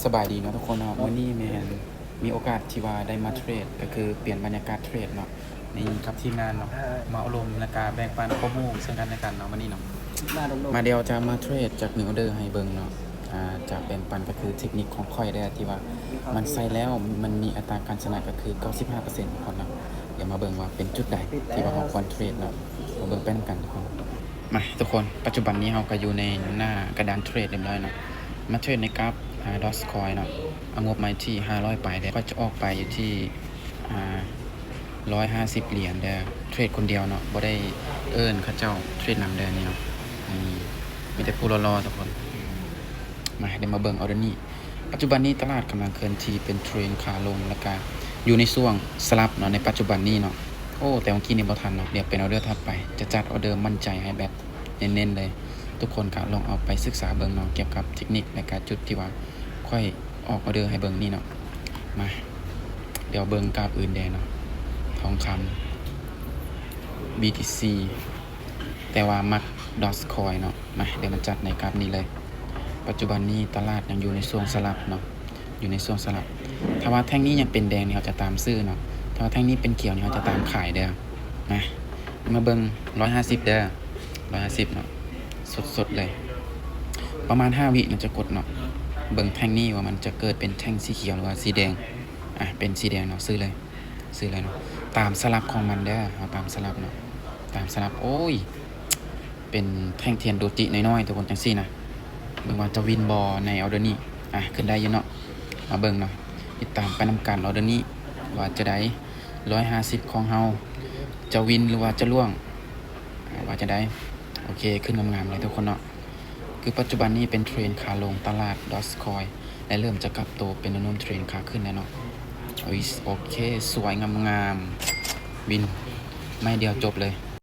ສະບາຍດີເນາະທຸກຄົນເນາະ, ມື້ນີ້ແມ່ນມີໂອກາດທີ່ວ່າໄດ້ມາເທຣດ ກໍຄືປ່ຽນບັນຍາກາດເທຣດເນາະ ນີ້ກັບທີມງານເນາະ, ມາອົບຮົມ ແລ້ວກະແບ່ງປັນຄວາມຮູ້ເຊິ່ງກັນແລະກັນເນາະ ມື້ນີ້ເນາະ. ມາດຽວຈະມາເທຣດຈາກໜຶ່ງອອເດີໃຫ້ເບິ່ງເນາະ, ອາ ຈະແບ່ງປັນກໍຄືເທັກນິກຂອງຂ້ອຍເດີ ທີ່ວ່າມັນໃຊ້ແລ້ວມັນມີອັດຕາການຊະນະກໍຄືເກົ້າສິບຫ້າເປີເຊັນທຸກຄົນເນາະ. ດຽວມາເບິ່ງວ່າເປັນຈຸດໃດທີ່ວ່າເຮົາຄວນເທຣດເນາະ, ມາເບິ່ງໄປນຳກັນທຸກຄົນ. ມາທຸກຄົນ, ປັດຈຸບັນນີ້ເຮົາກໍຢູ່ໃນໜ້າກະດານເທຣດຮຽບຮ້ອຍເນາະ, ມາເທຣດໃນກຣາຟ ອາ ດອດຄອຍເນາະ, ອາ ງົບມາທີ່ຫ້າຮ້ອຍປາຍເດີ, ຂ້ອຍຈະອອກໄປຢູ່ທີ່ ອາ ຮ້ອຍຫ້າສິບຫຼຽນເດີ, ເທຣດຄົນດຽວເນາະ, ບໍ່ໄດ້ເອີ້ນເຂົາເຈົ້າເທຣດນຳເດີນີ້ເນາະ. ອືມ ມີແຕ່ຜູ້ຫຼໍ່ໆທຸກຄົນ. ມາ ດຽວມາເບິ່ງເອົາເດີນີ້. ປັດຈຸບັນນີ້ຕະຫຼາດກຳລັງເຄື່ອນທີ່ເປັນເທຣນຂາລົງ ແລ້ວກະຢູ່ໃນຊ່ວງສະຫຼັບເນາະ ໃນປັດຈຸບັນນີ້ເນາະ. ໂອ້ ແຕ່ວ່າກີ້ນີ້ບໍ່ທັນເນາະ, ດຽວເປັນອອເດີຖັດໄປ ຈະຈັດອອເດີໝັ້ນໃຈໃຫ້ແບບເນັ້ນໆເລີຍ. ທຸກຄົນກະລອງເອົາໄປສຶກສາເບິ່ງເນາະ ກ່ຽວກັບເທັກນິກ ແລະກະຈຸດທີ່ວ່າຂ້ອຍອອກອອເດີໃຫ້ເບິ່ງນີ້ເນາະ. ມາ ດຽວເບິ່ງກຣາຟອື່ນແດ່ເນາະ, ທອງຄຳ ບີທີຊີ ແຕ່ວ່າມັກດອດຄອຍເນາະ. ມາ ດຽວມາຈັດໃນກຣາຟນີ້ເລີຍ. ປັດຈຸບັນນີ້ຕະຫຼາດຍັງຢູ່ໃນຊ່ວງສະຫຼັບເນາະ, ຢູ່ໃນຊ່ວງສະຫຼັບ. ຖ້າວ່າແທ່ງນີ້ຍັງເປັນແດງນີ້ ເຮົາຈະຕາມຊື້ເນາະ, ຖ້າວ່າແທ່ງນີ້ເປັນຂຽວນີ້ ເຮົາຈະຕາມຂາຍເດີ. ມາ ມາເບິ່ງຮ້ອຍຫ້າສິບເດີ, ຮ້ອຍຫ້າສິບເນາະ, ສົດໆເລີຍ. ປະມານຫ້າວິເນາະ ຈະກົດເນາະ. ເບິ່ງແທ່ງນີ້ວ່າມັນຈະເກີດເປັນແທ່ງສີຂຽວ ຫຼືວ່າສີແດງ. ອາ ເປັນສີແດງເນາະ, ຊື້ເລີຍ ຊື້ເລີຍເນາະ. ຕາມສະຫຼັບຂອງມັນເດີ, ເຮົາຕາມສະຫຼັບເນາະ, ຕາມສະຫຼັບ. ໂອ້ຍ ເປັນແທ່ງທຽນໂດຈິນ້ອຍໆ ທຸກຄົນ, ຈັ່ງຊີ້ນະ. ເບິ່ງວ່າຈະວິນບໍ່ໃນອອເດີນີ້. ອາ ຂຶ້ນໄດ້ຢູ່ເນາະ, ມາເບິ່ງເນາະ, ຕິດຕາມໄປນຳກັນອອເດີນີ້ວ່າຈະໄດ້ ຮ້ອຍຫ້າສິບຂອງເຮົາ ຈະວິນ ຫຼືວ່າຈະລ່ວງ ອາ ວ່າຈະໄດ້. ໂອເຄ ຂຶ້ນງາມໆເລີຍທຸກຄົນເນາະ. ຄືປັດຈຸບັນນີ້ເປັນເທຣນຂາລົງ, ຕະຫຼາດດອດຄອຍໄດ້ເລີ່ມຈະກັບໂຕເປັນແນວໂນ້ມເທຣນຂາຂຶ້ນແລ້ວເນາະ. ໂອເຄ ສວຍງາມໆ, ວິນໄມ້ດຽວຈົບເລີຍ.